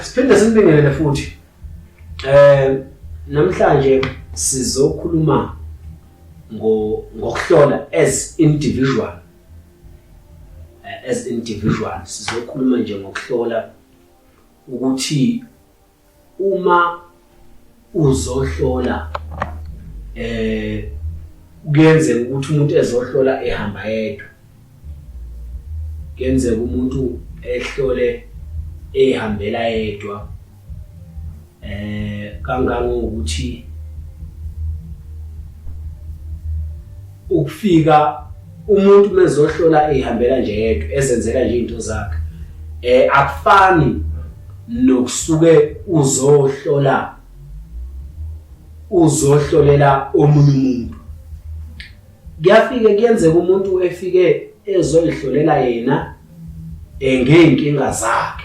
Siphinde sinibingelele futhi. Namhlanje sizokhuluma ngokuhlola as individual. As individual sizokhuluma nje ngokuhlola ukuthi uma uzohlola kuyenzeka ukuthi umuntu ezohlola ehamba yedwa. Kuyenzeka umuntu ehlole ehambela yedwa kangangokuthi ukufika umuntu mezohlola ehambela nje yedwa ezenzela nje izinto zakhe akufani nokusuke uzohlola uzohlolela omunye umuntu. Kuyafike kuyenzeka umuntu efike ezoyihlolela yena ngey'nkinga zakhe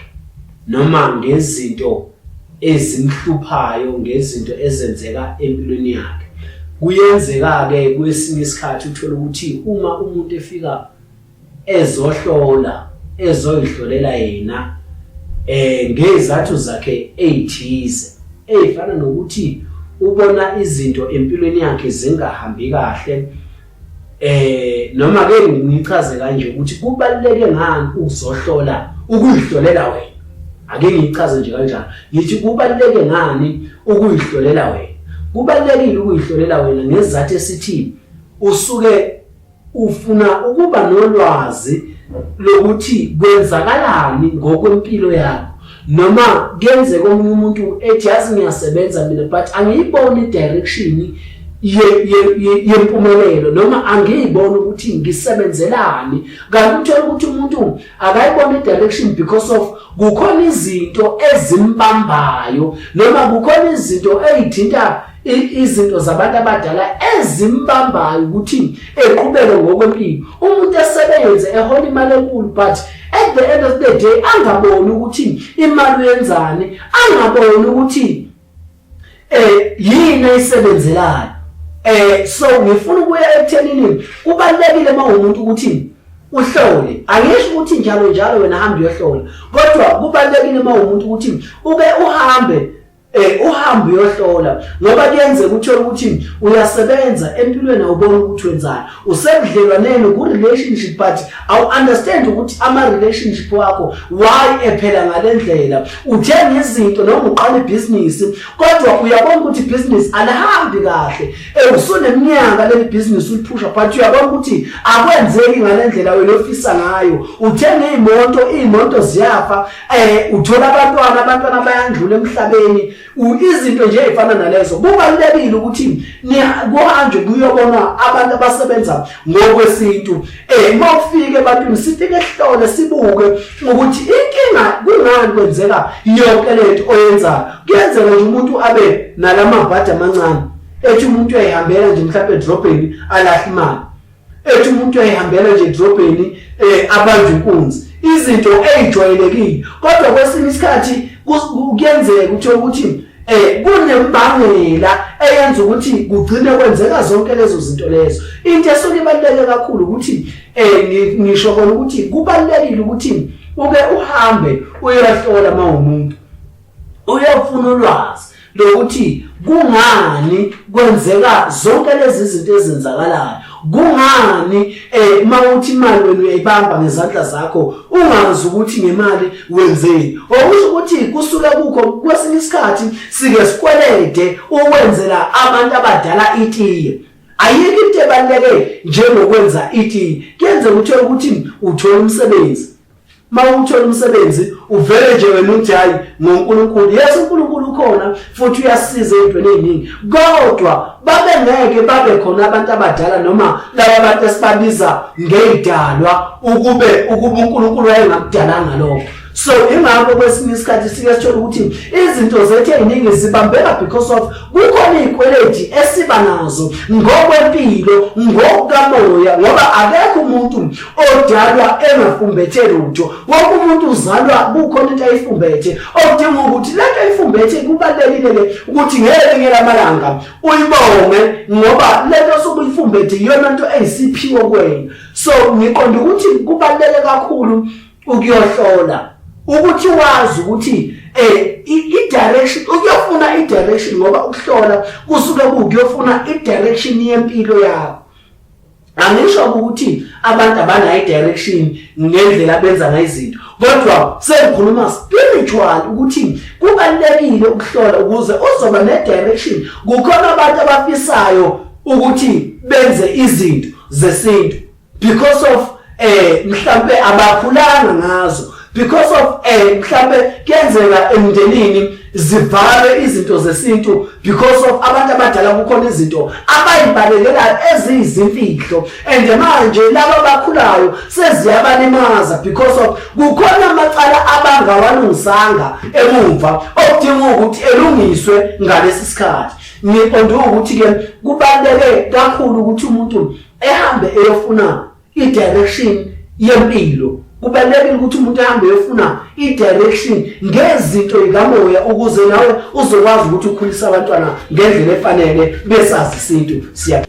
noma ngezinto ezimhluphayo ngezinto ezenzeka empilweni yakhe. Kuyenzeka-ke kwesinye isikhathi uthole ukuthi uma umuntu efika ezohlola ezoyihlolela yena ngezathu zakhe ezithize ezifana nokuthi ubona izinto empilweni yakhe zingahambi kahle noma ke ngichaze kanje ukuthi kubaluleke ngani ukuzohlola ukuyihlolela wena. Ake ngiyichaze nje kanjalo, ngithi kubaluleke ngani ukuyihlolela wena. Kubalulekile ukuyihlolela wena ngezathu esithi usuke ufuna ukuba nolwazi lokuthi kwenzakalani ngokwempilo yakho, noma kuyenzeka omunye umuntu ethi yazi ngiyasebenza mina but angiyiboni i-direction yempumelelo noma angiyiboni ukuthi ngisebenzelani. Kanti uthola ukuthi umuntu akayiboni i-direction because of kukhona izinto ezimbambayo noma kukhona izinto ey'thinta izinto zabantu abadala ezimbambayo ukuthi eqhubeke ngokwempilo. Umuntu esebenze ehola imali enkulu but at the end of the day angaboni ukuthi imali uyenzani, angaboni ukuthi yini ayisebenzelayo. So ngifuna ukuya ekuthenini kubalulekile uma umuntu ukuthi uhlole. Angisho ukuthi njalo njalo wena hamba uyohlola, kodwa kubalulekile uma umuntu ukuthi uke uhambe uhambe uyohlola, ngoba kuyenzeka uthole ukuthi uyasebenza empilweni awuboni ukuthi wenzani, usebudlelwaneni ku-relationship but awu-understand ukuthi ama-relationship wakho why ephela ngale ndlela. Uthenga izinto noma uqala ibhizinisi kodwa uyabona ukuthi ibhizinisi alihambi kahle, usuneminyaka leli bhizinisi uliphusha but uyabona ukuthi akwenzeki ngale ndlela wena ofisa ngayo. Uthenga iy'moto, iy'moto ziyafa, uthola abantwana, abantwana bayandlula emhlabeni, izinto nje ezifana nalezo. Kubalulekile ukuthi kuhanjwe kuyobonwa abantu abasebenza ngokwesintu. Uma ufika ebantwini sifike sihlole sibuke ukuthi inkinga kungani kwenzeka yonke lento oyenzayo. Kuyenzeka nje umuntu abe nalamabhadi amancane, ethi umuntu uyayihambela nje mhlawumbe edrobheni alahle imali, ethi umuntu uyayihambela nje edrobheni abanjwe inkunzi, izinto ezijwayelekile. Kodwa kwesinye isikhathi kuyenzeka uthola ukuthi kunembangela eyenza ukuthi kugcine kwenzeka zonke lezo zinto lezo. Into esuke ibaluleke kakhulu ukuthi ngisho kona ukuthi kubalulekile ukuthi uke uhambe uyohlola uma umuntu, uyofuna ulwazi lokuthi kungani kwenzeka zonke lezi zinto ezenzakalayo, kungani mawuthi imali wena uyayibamba ngezandla zakho ungazi ukuthi ngemali wenzeni. Okusho ukuthi kusuke kukho kwesinye isikhathi sike sikwelede ukwenzela abantu abadala itiye. Ayikho into ebaluleke njengokwenza itiye. Kuyenzeka uthole ukuthi uthola umsebenzi, uma uthola umsebenzi uvele nje wena uthi hayi ngoNkulunkulu, yes uNkulunkulu ukhona futhi uyasiza ezintweni eziningi, kodwa babengeke babe khona abantu abadala noma laba bantu esibabiza ngeyidalwa ukube uNkulunkulu wayengakudalanga lokho. So ingakho kwesinye isikhathi sike sithole ukuthi izinto zethu eziningi zibambeka because of kukhona izikweleti esiba nazo ngokwempilo, ngokukamoya, ngoba akekho umuntu odalwa engafumbethe lutho. Wonke umuntu uzalwa kukhona into ayifumbethe, okudinga ukuthi lento ayifumbethe kubalulekile ke ukuthi ngelinye lamalanga uyibonge, ngoba lento osuke uyifumbethe iyona nto eyisiphiwo kuwena. So ngiqonda ukuthi kubaluleke kakhulu ukuyohlola. Ukuthi wazi ukuthi i-direction, ukuyofuna i-direction, ngoba ukuhlola kusuke kukuyofuna i-direction yempilo yakho. Angisho ukuthi abantu abanayo i-direction ngendlela abenza ngayo izinto, kodwa sengikhuluma spiritual ukuthi kubalulekile ukuhlola ukuze uzoba ne-direction. Kukhona abantu abafisayo ukuthi benze izinto zesintu because of mhlambe abakhulanga ngazo, because of mhlambe kuyenzeka emndenini zivalwe izinto zesintu because of abantu abadala kukhona izinto abayibalekelayo eziyizimfihlo, and manje laba abakhulayo seziyabalimaza because of kukhona amacala abangawalungisanga emumva okudinga ukuthi elungiswe ngalesi sikhathi. Ngiqonde ukuthi-ke kubaluleke kakhulu ukuthi umuntu ehambe eyofuna i-direction yempilo. Kubalulekile ukuthi umuntu ahambe eyofuna i-direction ngezinto zikamoya ukuze nawe uzokwazi ukuthi ukhulise abantwana ngendlela efanele besazi isintu. Siya